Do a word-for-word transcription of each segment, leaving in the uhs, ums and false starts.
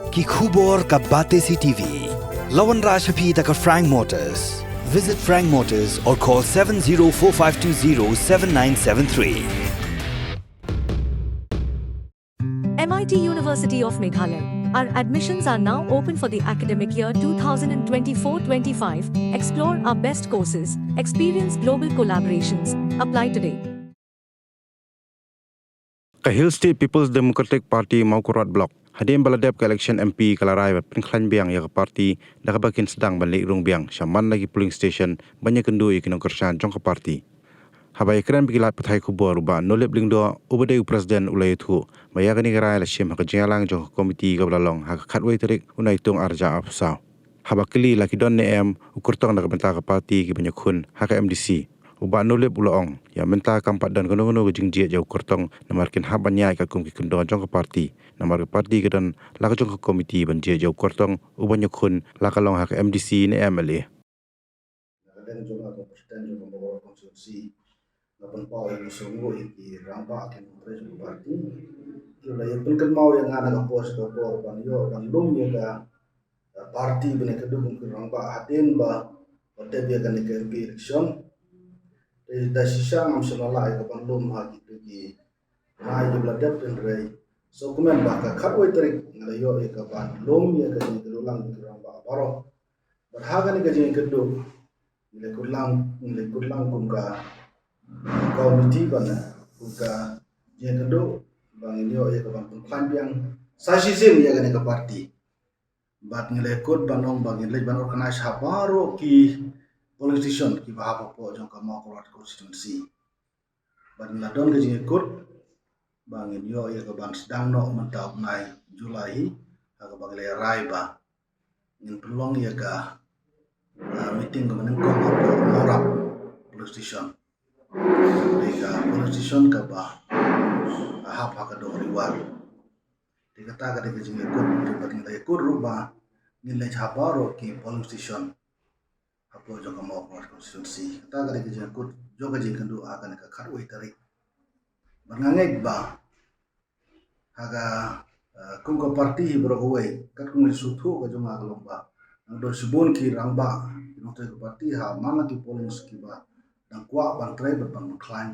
Ki khubor ka Batesi T V. La wanrah sha phi da ka Frank Motors. Visit Frank Motors or call seven zero four five two zero seven nine seven three. M I T University of Meghalaya. Our admissions are now open for the academic year two thousand twenty-four twenty-five. Explore our best courses, experience global collaborations. Apply today. Ka Hill State People's Democratic Party Mawkyrwat Block, hadien ba la dep ka election M P, ka la rai ban pynkhlaiñ biang ïa ka party da kaba kin sdang ban leit rung biang sha man la ki polling station ban ïakynduh ïa ki nongkyrshan jong ka party. Haba ïakren bad ki lad pathai khubor, u Bah Nolip Lyngdoh, uba dei u president, u la ïathuh ba ïa kane ka rai la shim ha ka jingïalang jong ka komiti kaba la long ha ka khatwei tarik u Naitung arhajar arphew saw. Haba kylli la ki don ne em u kyrtong na ka bynta ka party kiban ïakhun ha ka M D C, u Bah Nolip u la ong, ïa mynta kam pat don kano kano ka jingjied ïa u kyrtong namar kin hap ban ïaid katkum ki kyndon jong ka party, namar ka party ka don la ka jong ka komiti ban jied ïa u kyrtong uban ïakhun, la ka long ha ka M D C ne M L A. Na ka liang jong nga kum u president jong ka Mawkyrwat constituency, nga pynpaw ïa u sngewbha ïa ki rangbah, ki nongtrei jong ka party. Ki la ïa pynkynmaw ïa nga na ka por sha ka por ban ïoh ban lum ïa ka, eh, party ban ïakynduh kum ki rangbah hadien ba, ba dep ïa kane ka M P election. Te da shisha ngam shym la lah ïa ka ban lum ha kito ki nai kiba la dep, hynrei sngewkmen ba ka khatwei tarik nga la ïoh ïa ka ban lum ïa ka jingïakynduh lang ki rangbah baroh. Bad ha kane ka jingïakynduh, ngi la kut lang, ngi la kut lang kum ka komiti, ban kum ka jingïakynduh ba ngin ïoh ïa ka ban pynkhlaiñ biang sa shisien ïa kane ka party. Bad ngi la kut ban ong ba ngin leit ban organise ha baroh ki polling station kiba hap hapoh jong ka Mawkyrwat constituency. Bad ngi la don ka jingïakut ba ngin ïoh ïa ka ban sdang noh mynta u bnai July hi, ha kaba ngi la rai ba ngin pynlong ïa ka, ah, meeting kaba nyngkong hapoh Mawrap police station. Dei ka police station kaba hap ha ka Dohriwar. Te kata ka dei ka jingïakut, te bad ngi la ïakut ruh ba ngin leit ha baroh ki polling station hapoh jong ka Mawkyrwat constituency. Kata ka dei ka jingïakut jong ka jingïakynduh ha kane ka khatwei tarik. Bad nga ngeit ba ha ka, eh, kum ka party hi baroh kawei, katkum ka jingsngewthuh ka jong nga ka long ba nang don shibun ki rangbah, ki nongtrei ka party ha man la ki polling station kiba dang kwah ban trei bad ban pynkhlaiñ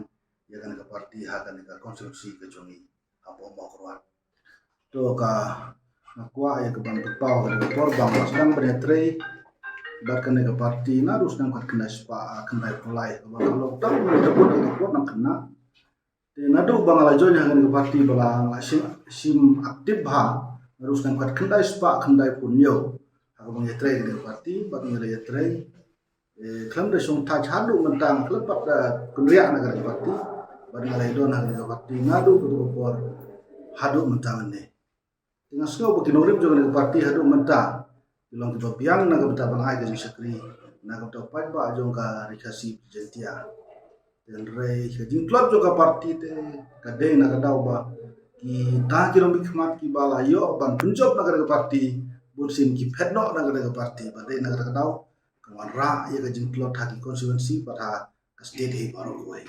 ïa kane ka party ha kane ka constituency ka jong ngi hapoh Mawkyrwat. To ka, nga kwah ïa ka ban pynpaw ha kane ka por ba nga la sdang ban ïatrei bad kane ka party naduh u snem khatkhyndai spah, ah, khyndaiphew lai, kaba ka long tang ka por, ka por nang khynnah. Te naduh ba nga la join ha kane ka party ba la nga la shim, shim active bha naduh u snem khatkhyndai spah khyndaiphew hynñiew, ha kaba nga ïatrei ha kane ka party, bad nga la ïatrei, eh, khlem da shong thait haduh mynta, khlem pat da kynriah na kane ka party, bad nga la ïadon ha kane ka party naduh kato ka por haduh mynta mynne. Te nga sngew ba ki nongrim jong kane ka party haduh mynta ki long kiba biang na ka bynta ban ai ka jingshakri na ka bynta u paidbah jong ka Ri Khasi Jaiñtia. Te hynrei ka jingtlot jong ka party te ka dei na ka daw ba kita ki nongmihkhmat kiba la ïoh ban pynjop na kane ka party, bunsien ki phet noh na kane ka party, ba dei na ka daw ka wanrah ïa ka jingtlot ha ki constituency bad ha ka state hi baroh kawei.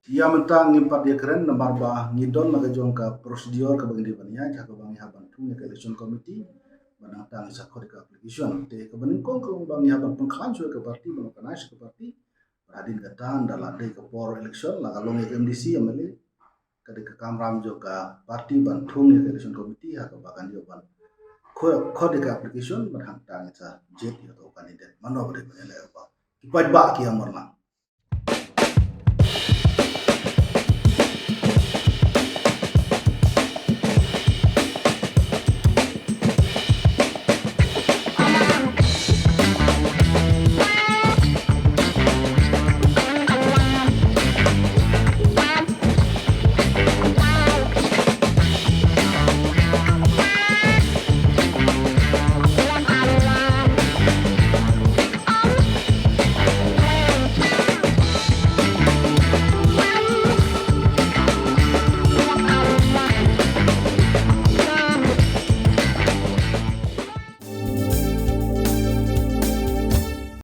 Ïa mynta ngim pat ïakren namar ba ngi don la ka jong ka procedure kaba ngi dei ban ïaid, ha kaba ngi hap ban thung ïa ka election committee, bad nangta ngi sa khot ïa ka application. Te kaba nyngkong ka long ba ngi hap ban pynkhlaiñ shuwa ïa ka party, ban organise ïa ka party. Bad hadien kata, ynda la dei ka por election, la ka long ïa ka M D C, M L A, ka dei ka kamram jong ka party ban thung ïa ka election committee, ha kaba kan ïoh ban khot, khot ïa ka application, bad hangta ngin sa jied ïa uto u candidate mano ba dei ban ïaleh, ba ki paidbah ki ïamar lang.